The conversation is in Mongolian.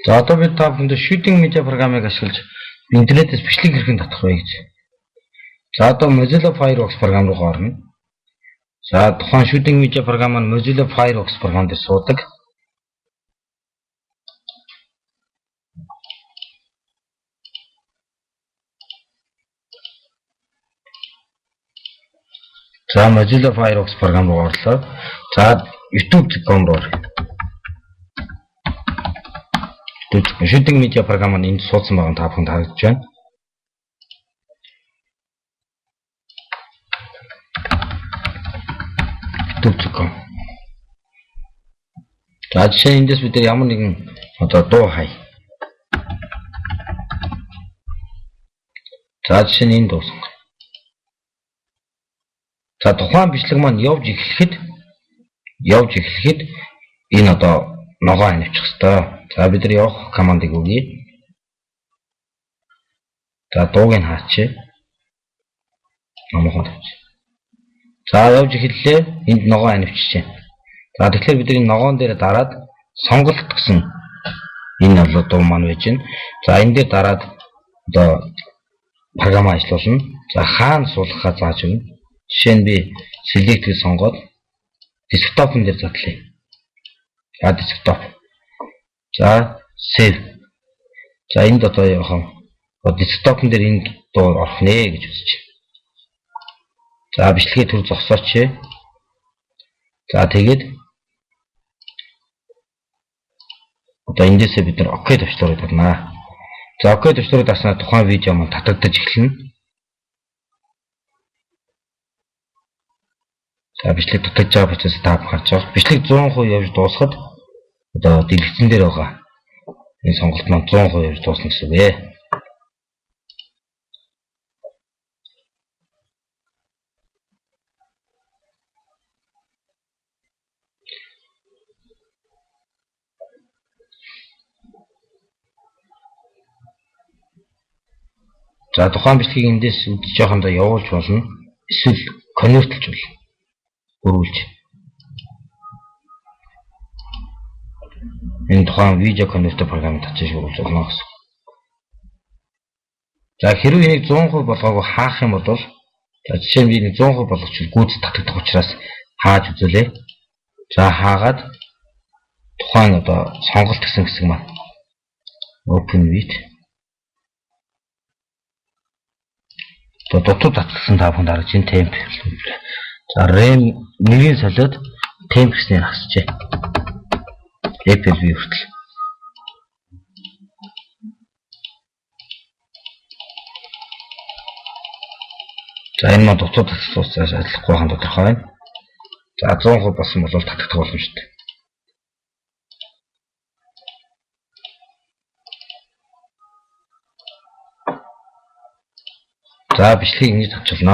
За одоо бид та бүхэнд Shooting Media програмыг ашиглаж интернетээс бичлэг хэрхэн татах вэ гэж. За одоо Mozilla Firefox програм руу орно. За тухайн Shooting Media програм маань Mozilla Firefox програм дээр суудаг. За Mozilla Firefox програм руу орлоо. За youtube.com руу оръё. Shooting Media програм маань энд суудсан байгаа нь та бүхэнд харагдаж байна. youtube.com. За жишээ нь эндээс бид нар ямар нэгэн одоо дуу хай. За жишээ нь энэ дуу сонгоё. За тухайн бичлэг маань явж эхлэхэд энэ одоо ногоо анивчих хэвээр. За бид нар явах командыг өгье. За дууг нь хаачээ. Номхон тавьчих. За явж эхэллээ. Энд ногоо анивчжээ. За тэгэхээр бид энэ ногоон дээр дараад сонголт гэсэн энэ бол дуу маань байж байна. За энэ дээр дараад одоо програм ажиллуулна. За хаана суулгахаа зааж өгнө. Жишээ нь би select гэж сонгоод desktop-н дээр задлаа. За desktop. За save. За энд одоо явах desktop-н дээр энэ дуу орох нэ гэж үзэж байна. За бичлэгээ төр зогсооч. За тэгээд одоо эндээсээ бид нар OK товчлуурыг дарнаа. За OK товчлуурыг дарснаар тухайн видео маань татагдаж эхэлнэ. За бичлэг татагдж байгаа процессыг та бүхэн харж байгаа. Бичлэг 100% явж дуусахад одоо дэлгэцэн дээр байгаа энэ сонголт маань 100% явж дуусна гэсэн үг ээ. За тухайн бичлэгийг эндээс үзэж байхандаа явуулж болно. Эсвэл конвертлж болно. Хөрвүүлж. Энэ тухайн видео конвертер програмыг татчих шүүрүүлж болно гэсэн. За хэрвээ энийг 100% болгоогүй хаах юм бол за жишээ нь би энийг 100% болгочихвол гүйц татагдах учраас хааж үзүүлээ. За хаагаад тухайн одоо сонголт гэсэн хэсэг маань open with одоо дутуу татсан та бүхэнд харагдаж байна temp. За RAM нэрийг солиод temp гэснээр хасжээ. FLV хүртэл. За энэ маань дутуу татсан учраас ажиллахгүй байх нь тодорхой байна. За 100% болсон бол татагдах боломжтой. За бичлэгийг ингэж татчихлаа.